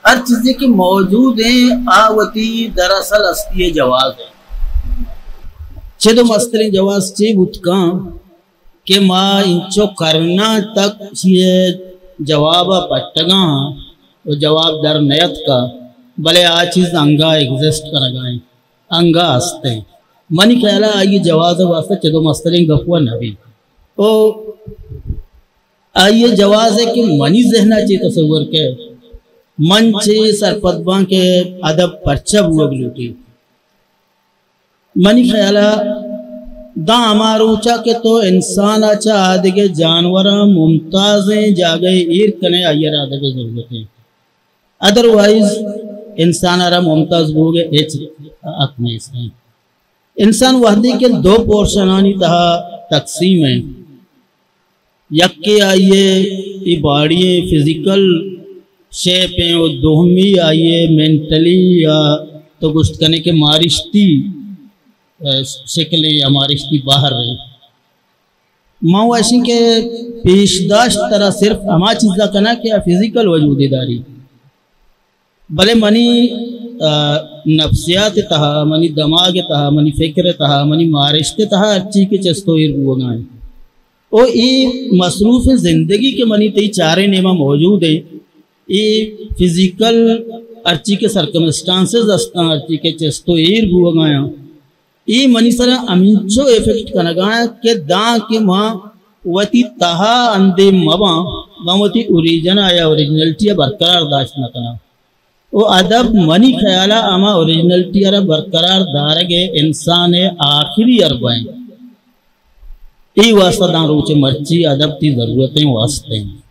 ہر چیزے کہ موجود ایں، آ وتی دراصل ہستی ءِ جواز ایں۔ چد ءُ مستریں جواز چے بوت کن کہ ما انچو کرناں تک ایشی ءِ جواب ءَ پٹگاں ءُ جواب در نیتکا، بلے آ چیز انگا ایگزسٹ کنگا ایں، انگا ہست ایں۔ منی خیال ءَ آئی ءِ جواز ءِ واستہ چد ءُ مستریں گپ وَ نہ بیت۔ او آئی ءِ جواز ءَ کہ منی ذہن ءَ چے تصور کہ من چے سرپد باں کہ ادب پرچہ بوگ لوٹی۔ منی خیال ءَ داں ہما روچ ءَ کہ تو انسان ءَ چہ آدگہ جانوراں ممتازیں جاگہے ایر کنے، آئی ءَ را ادب ءِ ضرورت ایں۔ ادروائز انسان ءَ را ممتاز بوگ ءِ ہچ حق نیست ایں۔ انسان وہدے کہ دو پورشنانی تہا تقسیم ایں، یکے آئی ءِ اے باڈی ایں، فزیکل شیپ ایں، ءُ دومی آئی ءِ مینٹلی یا تو گوشت کنے کہ مارشتی، اے، شکل ایں یا مارشتی بہر ایں۔ ما وشیں کہ پیش داشت ترا صرف ہما چیزا کناں کہ آ فزیکل وجودے داری، بلے منی، آ، نفسیات ءِ تہا، منی دماغ ءِ تہا، منی فکر ءِ تہا، منی مارشت ءِ تہا ہرچی کہ چست ءُ ایر بوگا ایں۔ او اے مصروف زندگی کہ منی تئی چاریں نیما موجود ایں، اے فزیکل ہرچی کہ سرکمسٹانسز ہستاں، ہرچی کہ چست ءُ ایر بوگا ایں، اے منی سرا ہمینچو افیکٹ کنگا ایں کہ داں کہ ما وتی تہا اندیم مباں، ما وتی اوریجن ءَ یا اوریجنلٹی ءَ برقرار داشت نہ کناں۔ او ادب منی خیال ءَ ہما اوریجنلٹی ءَ را برقرار دارگ ءِ انسان ءِ آخری حربہ ایں۔ اے واستہ داں روچ ءَ مرچی ادب تئی ضرورت ایں، واستہ ایں۔